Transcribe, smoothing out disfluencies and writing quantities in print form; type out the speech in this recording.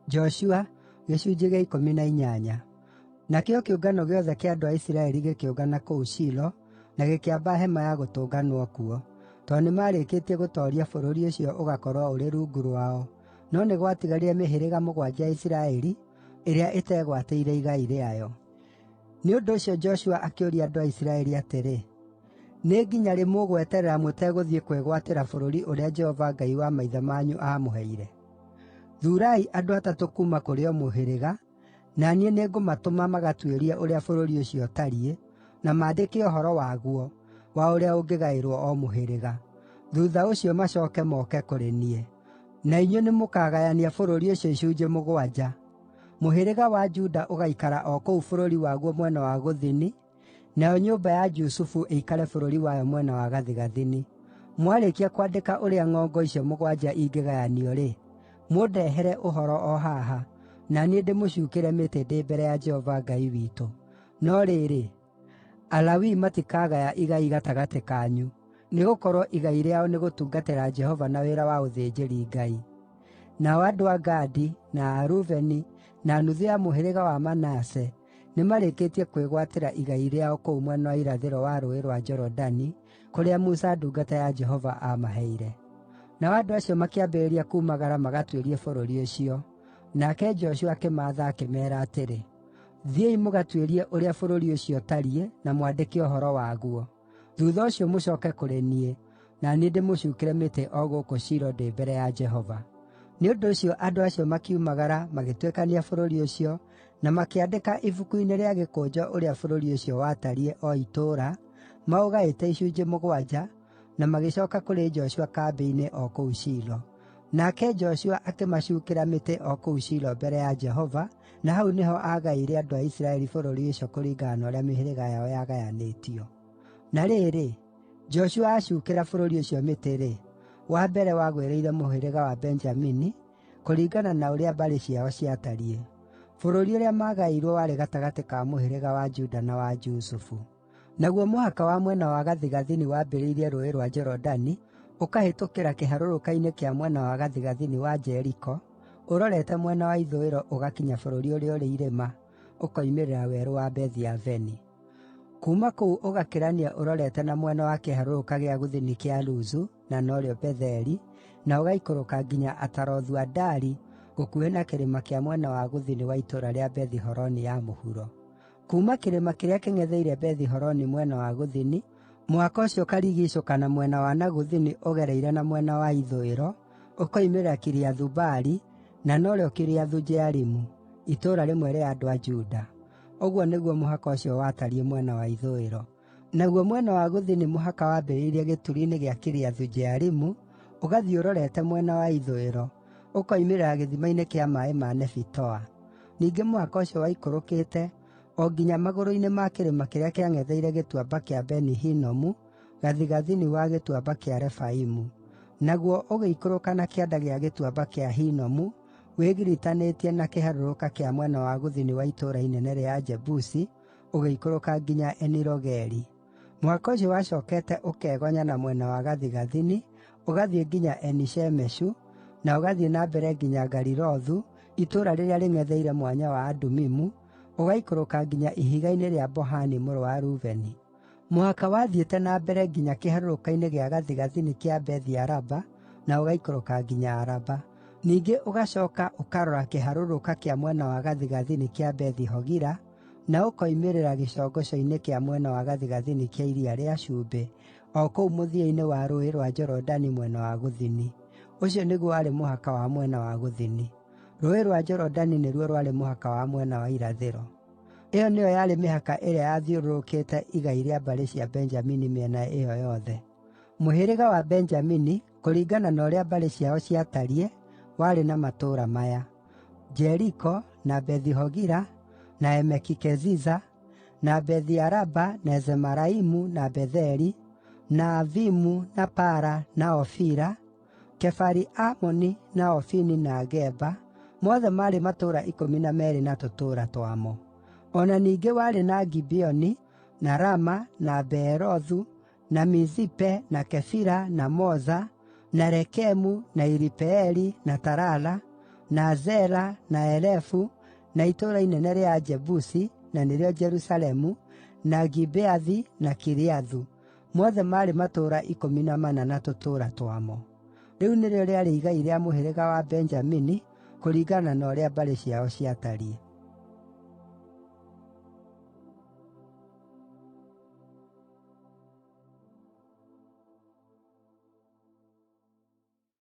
Joshua 18. Nakĩo kĩũngano gĩothe kĩa andũ a Isiraeli gĩkĩũngana kũu Shilo na gĩkĩamba Hema-ya-Gũtũnganwo kuo, tondũ nĩmarĩkĩtie gũtooria bũrũri ũcio ũgakorwo ũrĩ rungu rwao, no nĩ gwatigarire mĩhĩrĩga mũgwanja ya Isiraeli ĩrĩa ĩtegwatĩire igai rĩayo. Nĩ ũndũ ũcio Joshua akĩũria andũ a Isiraeli atĩrĩ, “Nĩ nginya rĩ mũgweterera mũtegũthiĩ kwĩgwatĩra bũrũri ũrĩa Jehova Ngai wa maithe manyu aamũheire? Thuurai andũ atatũ kuuma kũrĩ o mũhĩrĩga, na niĩ nĩngũmatũma magatuĩrie ũrĩa bũrũri ũcio ũtariĩ, na maandĩke ũhoro waguo, wa ũrĩa ũngĩgaĩrwo o mũhĩrĩga. Thuutha ũcio macooke moke kũrĩ niĩ. Na inyuĩ nĩmũkagayania bũrũri ũcio icunjĩ mũgwanja. Mũhĩrĩga wa Juda ũgaikara o kũu bũrũri waguo mwena wa gũthini, nayo nyũmba ya Jusufu ĩikare bũrũri wayo mwena wa gathigathini. Mwarĩkia kwandĩka ũrĩa ng'ongo icio mũgwanja ingĩgayanio-rĩ, mũndehere ũhoro o haha, na niĩ ndĩmũcuukĩre mĩtĩ ndĩ mbere ya Jehova Ngai witũ. No rĩrĩ, Alawii matikagaya igai gatagatĩ kanyu, nĩgũkorwo igai rĩao nĩ gũtungatĩra Jehova na wĩra wa ũthĩnjĩri-Ngai. Nao andũ a Gadi, na a Rubeni, na nuthu ya mũhĩrĩga wa Manase nĩmarĩkĩtie kwĩgwatĩra igai rĩao kũu mwena wa irathĩro wa Rũũĩ rwa Jorodani, kũrĩa Musa ndungata ya Jehova aamaheire. Nao andũ acio makĩambĩrĩria kuumagara magatuĩrie bũrũri ũcio. Nake Joshua akĩmaatha akĩmeera atĩrĩ, “Thiĩi mũgatuĩrie ũrĩa bũrũri ũcio ũtariĩ na mwandĩke ũhoro waguo. Thuutha ũcio mũcooke kũrĩ niĩ, na niĩ ndĩmũcuukĩre mĩtĩ o gũkũ Shilo ndĩ mbere ya Jehova.” Nĩ ũndũ ũcio andũ acio makiumagara magĩtuĩkania bũrũri ũcio na makĩandĩka ibuku-inĩ rĩa gĩkũnjo ũrĩa bũrũri ũcio watariĩ o itũũra, maũgaĩte icunjĩ mũgwanja, na magĩcooka kũrĩ Joshua kambĩ-inĩ o kũu Shilo. Nake Joshua akĩmacuukĩra mĩtĩ o kũu Shilo mbere ya Jehova, na hau nĩho aagaĩire andũ a Isiraeli bũrũri ũcio kũringana na ũrĩa mĩhĩrĩga yao yagayanĩtio. Na rĩrĩ, Joshua aacuukĩra bũrũri ũcio mĩtĩ-rĩ, wa mbere wagwĩrĩire mũhĩrĩga wa Benjamini, kũringana na ũrĩa mbarĩ ciao ciatariĩ. Bũrũri ũrĩa maagaĩirwo warĩ gatagatĩ ka mũhĩrĩga wa Juda na wa Jusufu. Naguo mũhaka wa mwena wa gathigathini wambĩrĩirie Rũũĩ rwa Jorodani, ũkahĩtũkĩra kĩharũrũka-inĩ kĩa mwena wa gathigathini wa Jeriko, ũrorete mwena wa ithũĩro ũgakinya bũrũri ũrĩa ũrĩ irĩma, ũkoimĩrĩra werũ wa Bethi-Aveni. Kuuma kũu ũgakĩrania ũrorete na mwena wa kĩharũrũka gĩa gũthini kĩa Luzu, na norĩo Betheli, na ũgaikũrũka nginya Atarothu-Adari gũkuhĩ na kĩrĩma kĩa mwena wa gũthini wa itũũra rĩa Bethi-Horoni ya mũhuro. Kuuma kĩrĩma kĩrĩa kĩng'etheire Bethi-Horoni mwena wa gũthini, mũhaka ũcio ũkarigiicũka na mwena wa na gũthini ũgereire na mwena wa ithũĩro, ũkoimĩrĩra Kiriathu-Baali, na norĩo Kiriathu-Jearimu, itũũra rĩmwe rĩa andũ a Juda. Ũguo nĩguo mũhaka ũcio watariĩ mwena wa ithũĩro. Naguo mwena wa gũthini mũhaka wambĩrĩirie gĩturi-inĩ gĩa Kiriathu-Jearimu, ũgathiĩ ũrorete mwena wa ithũĩro, ũkoimĩrĩra gĩthima-inĩ kĩa maaĩ ma Nefitoa. Ningĩ mũhaka ũcio waikũrũkĩte o nginya magũrũ-inĩ ma kĩrĩma kĩrĩa kĩang'etheire Gĩtuamba kĩa Beni-Hinomu, gathigathini wa Gĩtuamba kĩa Refaimu. Naguo ũgĩikũrũka na kĩanda gĩa Gĩtuamba kĩa Hinomu, wĩgiritanĩtie na kĩharũrũka kĩa mwena wa gũthini wa itũũra inene rĩa Ajebusi, ũgĩikũrũka nginya Eni-Rogeli. Mũhaka ũcio wacookete ũkegonya na mwena wa gathigathini, ũgathiĩ nginya Eni-Shemeshu, na ũgathiĩ na mbere nginya Galilothu, itũũra rĩrĩa rĩng'etheire Mwanya wa Adumimu, ũgaikũrũka nginya ihiga-inĩ rĩa Bohani mũrũ wa Rubeni. Mũhaka wathiĩte na mbere nginya kĩharũrũka-inĩ gĩa gathigathini kĩa Bethi-Araba, na ũgaikũrũka nginya Araba. Ningĩ ũgacooka ũkarora kĩharũrũka kĩa mwena wa gathigathini kĩa Bethi-Hogila, na ũkoimĩrĩra gĩcongoco-inĩ kĩa mwena wa gathigathini kĩa Iria rĩa Cumbĩ, o kũu mũthia-inĩ wa Rũũĩ rwa Jorodani mwena wa gũthini. Ũcio nĩguo warĩ mũhaka wa mwena wa gũthini. Rũũĩ rwa Jorodani nĩruo rwarĩ mũhaka wa mwena wa irathĩro. Ĩyo nĩyo yarĩ mĩhaka ĩrĩa yathiũrũrũkĩte igai rĩa mbarĩ cia Benjamini mĩena ĩyo yothe. Mũhĩrĩga wa Benjamini, kũringana na ũrĩa mbarĩ ciao ciatariĩ, warĩ na matũũra maya: Jeriko, na Bethi-Hogila, na Emeki-Keziza, na Bethi-Araba, na Zemaraimu, na Betheli, na Avimu, na Para, na Ofira, Kefari-Amoni, na Ofini, na Geba, mothe maarĩ matũũra 12 na tũtũũra twamo. O na ningĩ warĩ na Gibeoni, na Rama, na Beerothu, na Mizipe, na Kefira, na Moza, na Rekemu, na Iripeeli, na Tarala, na Zela, na Elefu, na itũũra inene rĩa Ajebusi (na nĩrĩo Jerusalemu), na Gibeathi, na Kiriathu; mothe maarĩ matũũra 14 na tũtũũra twamo. Rĩu nĩrĩo rĩarĩ igai rĩa mũhĩrĩga wa Benjamini, kũringana na ũrĩa mbarĩ ciao ciatariĩ.